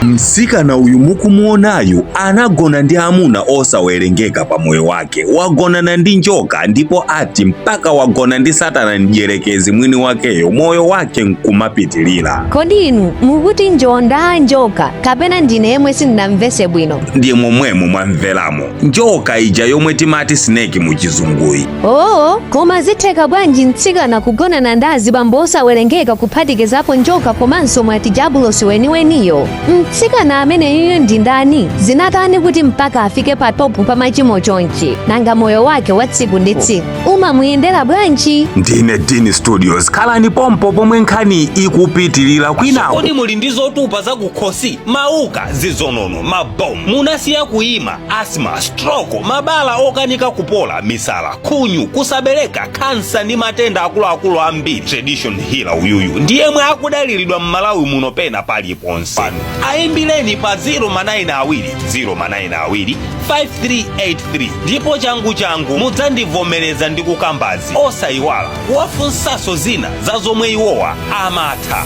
Mtsikana uyu mukumuonayu anagona ndi amuna osawerengeka pa moyo wake. Wagonana ndi njoka ndipo ati mpaka wagona ndi Satana mdyerekezi mwini wakeyo, moyo wake nkumapitilira. Kodi inu mukuti njonda, njoka, kapena ndine yemwe sindinamvese bwino? Ndiye momwemo mwamveramo, njoka ija yomwe timati snake mu chizunguyi. Oo, koma zitheka bwanji mtsikana kugonana ndi azibambo osawerengeka kuphatikizapo njoka komanso mwati jabulosi weniweniyo? Mtsikana ameneyuyo ndi ndani? Zinatani kuti mpaka afike pa top pa machimo chonchi? Nanga moyo wake wa tsiku ndi tsiku umamuyendera bwanji? Ndine Dini Studios, khalani pompo pomwe nkhani ikupitilira kwinaku. Kodi muli ndi zotupa zakukhosi, mauka, zizonono, mabomu, munasiya kuyima, asthma, stroke, mabala okanika kupola, misala, khunyu, kusabereka, khansa ndi matenda akuluakulu ambiri? Tradition healer uyuyu ndiyemwe akudaliridwa m'Malawi muno pena paliponse. Ayimbireni pa 0 ma 9 awiri 0 ma 9 awiri 5383 ndipo changu changu mudzandivomereza ndi kukambazi. Osayiwala kuwafunsanso zina za zomwe iwowa amatha.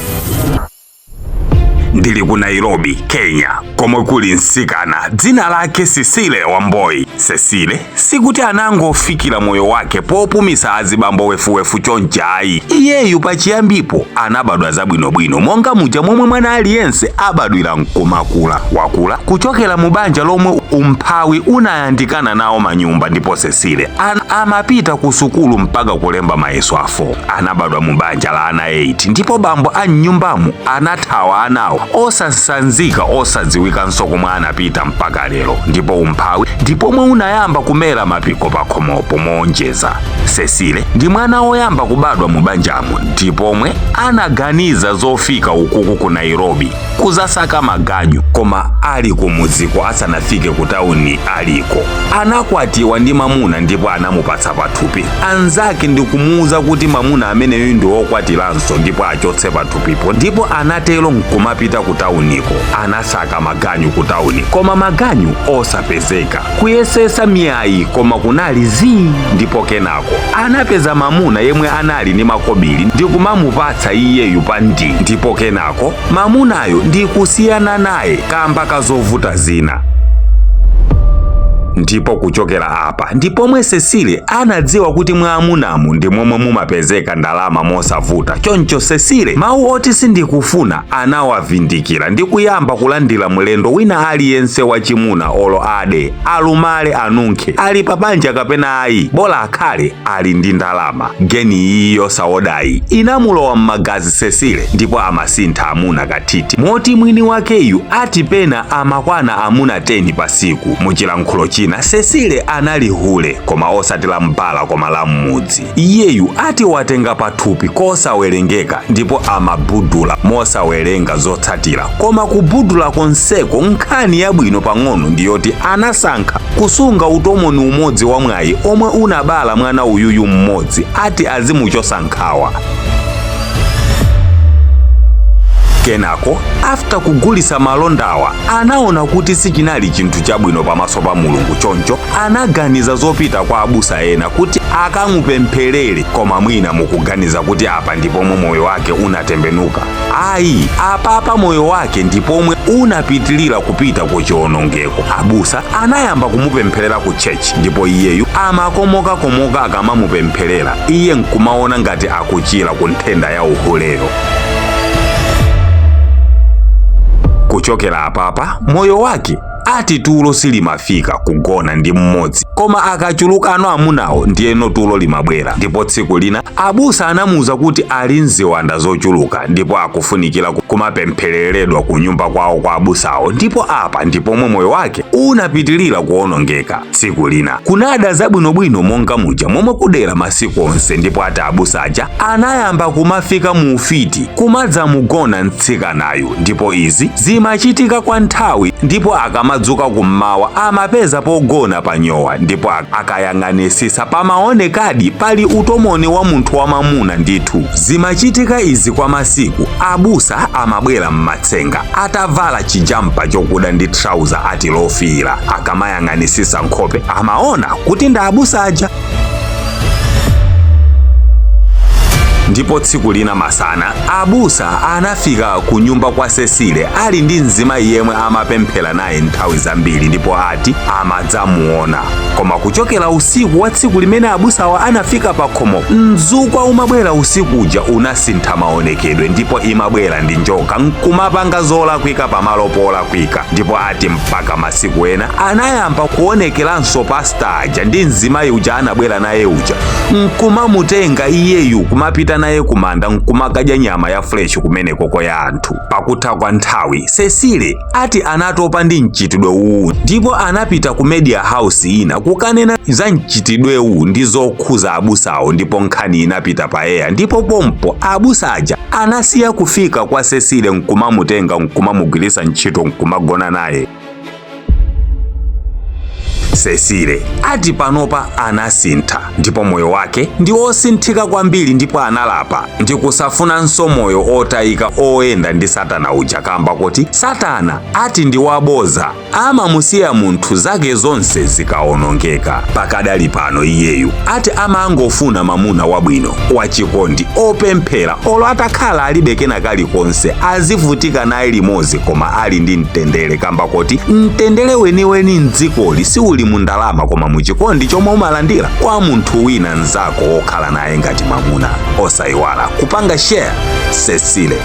Ndili ku Nairobi, Kenya, komwe kuli mtsikana dzina lake Cecile Wamboi. Cecile sikuti anangofikira moyo wake popumisa azibambo wefuwefu chonchi ayi. Iyeyu pachiyambipo anabadwa zabwinobwino monga muja momwe mwana aliyense abadwira nkumakula. Wakula kuchokera mu banja lomwe umphawi unayandikana nawo manyumba, ndipo Cecile amapita ku sukulu mpaka kulemba mayeso a 4. Anabadwa mu banja la ana 8 ndipo bambo a mnyumbamo anathawa anawo osasanzika, osadziwikanso komwe anapita mpaka lero, ndipo umphawi ndipomwe unayamba kumera mapiko pakhomopo moonjeza. Cecile ndi mwana woyamba kubadwa mu banjamo, ndipomwe anaganiza zofika ukuku ku Nairobi kuzasaka maganyu. Koma ali kumudziko, asanafike ku tawuni aliko, anakwatiwa ndi mamuna ndipo anamupatsa pathupi. Anzake ndikumuwuza kuti mamuna ameneyo ndi wokwatiranso ndipo achotse pathupipo, ndipo anatero nkumapita ku tawuniko. Anasaka maganyu ku tawuni koma maganyu osapezeka, kuyesesa miyayi koma kunali zii. Ndipo kenako anapeza mamuna yemwe anali ndi makobiri ndi kumamupatsa iyeyu pa ndi, ndipo kenako mamunayo ndi kusiyana naye kamba kazovuta zina. Ndipo kuchokera apa ndipomwe Cecile anadziwa kuti mwa amunamu ndi momwe mumapezeka ndalama mosavuta. Choncho Cecile mawu oti sindikufuna anawavindikira ndi kuyamba kulandira mlendo wina aliyense wachimuna, olo ade, alumale, anunkhe, ali pabanja kapena ayi, bola akhale ali ndi ndalama. Geni iyi yosaodayi inamulowa m'magazi Cecile, ndipo amasintha amuna kathithi, moti mwini wakeyu ati pena amakwana amuna 10 pa siku. Muchilankhulo china, Cecile anali hule, koma osati la mbala koma la mmudzi. Iyeyu ati watenga pathupi kosawerengeka ndipo amabudula mosawerenga zotsatira. Koma kubudula konseko, nkhani yabwino pang'ono ndiyoti anasankha kusunga utomoni umodzi wa mwayi omwe unabala mwana uyuyu mmodzi, ati azimuchosa nkhawa. Kenako after kugulisa malondawa, anaona kuti sichinali chinthu chabwino pamaso pa Mulungu, choncho anaganiza zopita kwa abusa ena kuti akamupempherere. Koma mwina mukuganiza kuti apa ndipomwe moyo wake unatembenuka. Ayi, apapa moyo wake ndipomwe unapitilira kupita ku chiwonongeko. Abusa anayamba kumupempherera ku church, ndipo iyeyu amakomokakomoka akamamupempherera, iye nkumaona ngati akuchira ku nthenda ya uhuleyo. Kuchokera apapa moyo wake ati tulo silimafika, kugona ndi mmodzi, koma akachulukano amunawo ndiyeno tulo limabwera. Ndipo tsiku lina abusa anamuwuza kuti ali mziwanda zochuluka ndipo akufunikira kumapemphereredwa ku nyumba kwawo kwa abusawo, ndipo apa ndipomwe moyo wake unapitilira kuwonongeka. Tsiku lina kunada zabwinobwino monga muja momwe kudera masiku onse, ndipo ati abusa aja anayamba kumafika mu ufiti kumadzamugona mtsikanayu, ndipo izi zimachitika kwa nthawi, ndipo akamadzuka kummawa amapeza pogona panyowa, ndipo akayang'anisisa pamaonekadi pali utomoni wa munthu wamamuna ndithu. Zimachitika izi kwa masiku. Abusa amabwera mmatsenga atavala chijampa chokuda ndi trauza ati lofiira. Akamayang'anisisa nkhope amaona kuti ndi abusa aja. Ndipo tsiku lina masana abusa anafika ku nyumba kwa Cecile ali ndi mzimayi yemwe amapemphera naye nthawi zambiri, ndipo ati amadzamuona. Koma kuchokera usiku wa tsiku limene abusawa anafika pa khomo, mzukwa umabwera usiku uja unasintha maonekedwe, ndipo imabwera ndi njoka nkumapanga zolakwika pamalo polakwika. Ndipo ati mpaka masiku ena anayamba kuonekeranso pasta aja ndi mzimayi uja anabwera naye uja, nkumamutenga iyeyu kumapita naye kumanda nkumakadya nyama ya fresh kumenekoko ya anthu. Pakutha kwa nthawi Cecile ati anatopa ndi mchitidwe uwu, ndipo anapita ku media house ina kukanena za mchitidwewu ndi zokhuza abusawo, ndipo nkhani inapita pa air. Ndipo pompo abusa aja anasiya kufika kwa Cecile nkumamutenga nkumamugwiritsa ntchito nkumagona naye. Cecile ati panopa anasintha ndipo moyo wake ndi osinthika kwambiri, ndipo analapa ndi kusafunanso moyo otayika oyenda ndi satana uja, kamba kuti satana ati ndi waboza, amamusiya munthu zake zonse zikawonongeka. Pakadali pano iyeyu ati amangofuna mamuna wabwino, wachikondi, opemphera, olo atakhala alibe kena kalikonse azivutika naye limodzi, koma ali ndi mtendere, kamba kuti mtendere weniweni mdzikoli siuli mu ndalama, koma muchikondi chomwe umalandira kwa munthu wina mnzako wokhala naye ngati mamuna. Osayiwala kupanga share. Cecile.